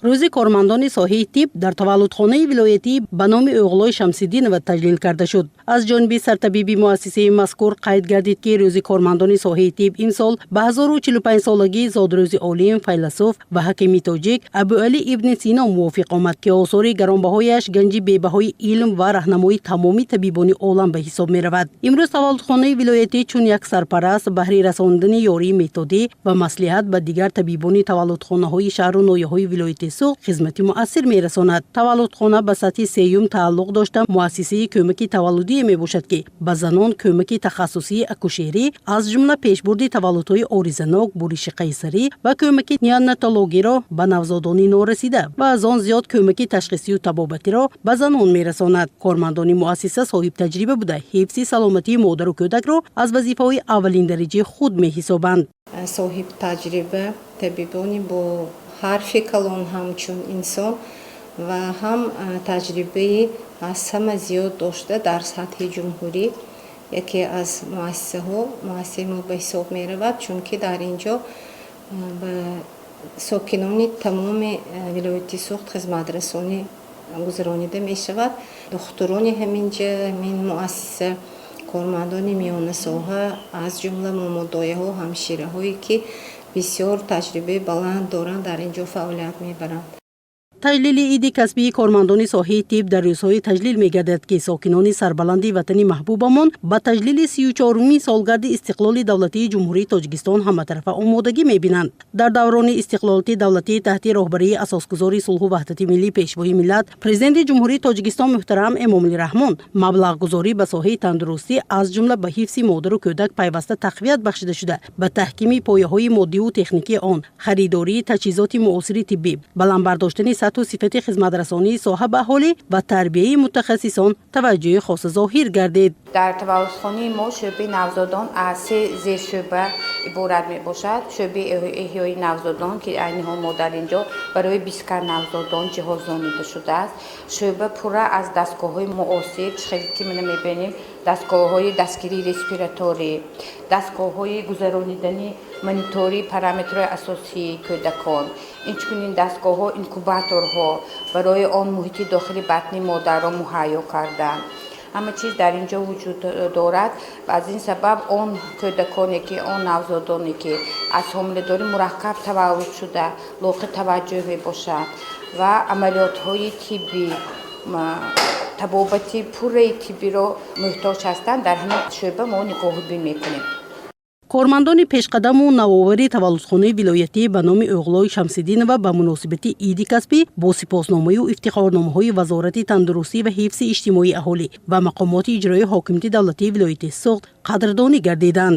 Рӯзи кормандони соҳаи тиб дар таваллудхонаи вилоятӣ ба номи Оғлои Шамсиддинова таҷлил карда шуд. Аз ҷониби сартабиби муассисаи мазкур қайд гардид, ки рӯзи кормандони соҳаи тиб имсол ба 1045-солагии зодрӯзи олим, файласуф ва ҳакими тоҷик Абуалӣ ибни Сино мувофиқ омад, ки осори гаронбаҳояш ганҷи бебаҳои илм ва раҳнамои тамоми табибони олам ба ҳисоб меравад. Имрӯз таваллудхонаи вилоятӣ чун як сарпараст баҳри расондани ёрии методӣ ва маслиҳат ба дигар табибони таваллудхонаҳои шаҳру ноҳияҳои вилояти Суғд хизмати муассир мерасонад. Таваллудхона ба сатҳи сеюм тааллуқ дошта, муассисаи кӯмаки таваллудие мебошад, ки ба занон кӯмаки тахассусии акушерӣ, аз ҷумла пешбурди таваллудҳои оризанок, буриши қайсарӣ ва кӯмаки неонатологиро ба навзодони норасида ва аз он зиёд кӯмаки ташхисию табобатиро ба занон мерасонад. Кормандони муассиса соҳибтаҷриба буда, ҳифзи саломатии модару кӯдакро аз вазифаҳои аввалиндараҷаи худ меҳисобанд. Соҳибтаҷриба, табибони бо ҳарфи калон, ҳамчун инсон ва ҳам таҷрибаи аз ҳама зиёд дошта, дар сатҳи ҷумҳурӣ яке аз муассисаҳо муассисаи мо ба ҳисоб меравад, чунки дар ин ҷо ба сокинони тамоми вилояти Суғд хизматрасонӣ гузаронида мешавад. Духтурони ҳамин ҷа, ҳамин муассиса, кормандони миёнасоҳа, аз ҷумла момодояҳо, ҳамшираҳое, ки бисёр таҷрибаи баланд доранд, дар ин ҷо фаъолият мебаранд. Таҷлили иди касбии кормандони соҳаи тиб дар рӯзҳое таҷлил мегардад, ки сокинони сарбаланди ватани маҳбубамон ба таҷлили 34-умин солгарди истиқлоли давлатии Ҷумҳурии Тоҷикистон ҳаматарафа омодагӣ мебинанд. Дар даврони истиқлолияти давлатӣ, таҳти роҳбарии асосгузори сулҳу ваҳдати миллӣ, Пешвои миллат, Президенти Ҷумҳурии Тоҷикистон муҳтарам Эмомалӣ Раҳмон, маблағгузорӣ ба соҳаи тандурустӣ, аз ҷумла ба ҳифзи модару кӯдак, пайваста тақвият бахшида шуда, ба таҳкими пояҳои моддиву техникии он, харидории таҷҳизоти муосири тиббӣ, баланд бардоштани сатҳу сифати хизматрасонии соҳа ба аҳолӣ ва тарбияи мутахассисон таваҷҷӯҳи хоса зоҳир гардид. Дар таваллудхонаи мо шӯъбаи навзодон аз се зершӯъба иборат мебошад. Шӯъбаи эҳёи навзодон, ки айни ҳол мо дар ин ҷо барои 20 навзодон ҷиҳозонида шудааст. Шӯъба пурра аз дастгоҳҳои муосир, хеле ки мана мебинем, дастгоҳҳои дастгирии респираторӣ, дастгоҳҳои гузаронидани монитори параметрҳои асосии кӯдакон, инчунин дастгоҳҳо, инкубаторҳо барои он муҳити дохили батни модарро муҳайё кардан, ҳама чиз дар ин ҷо вуҷуд дорад. Ва аз ин сабаб он кӯдаконе ки, он навзодоне ки аз ҳомиладорӣ мураккаб таваллуд шуда, лоиқи таваҷҷӯҳ мебошанд ва амалиётҳои тиббӣ, табобати пурраи тиббиро муҳтоҷ ҳастанд, дар ҳамин шӯъба мо нигоҳубин мекунем. Кормандони пешқадаму навовари таваллудхонаи вилоятӣ ба номи Оғлои Шамсиддинова ба муносибати иди касбӣ бо сипосномаю ифтихорномаҳои Вазорати тандурустӣ ва ҳифзи иҷтимоии аҳолӣ ва мақомоти иҷроии ҳокимияти давлатии вилояти Суғд қадрдонӣ гардиданд.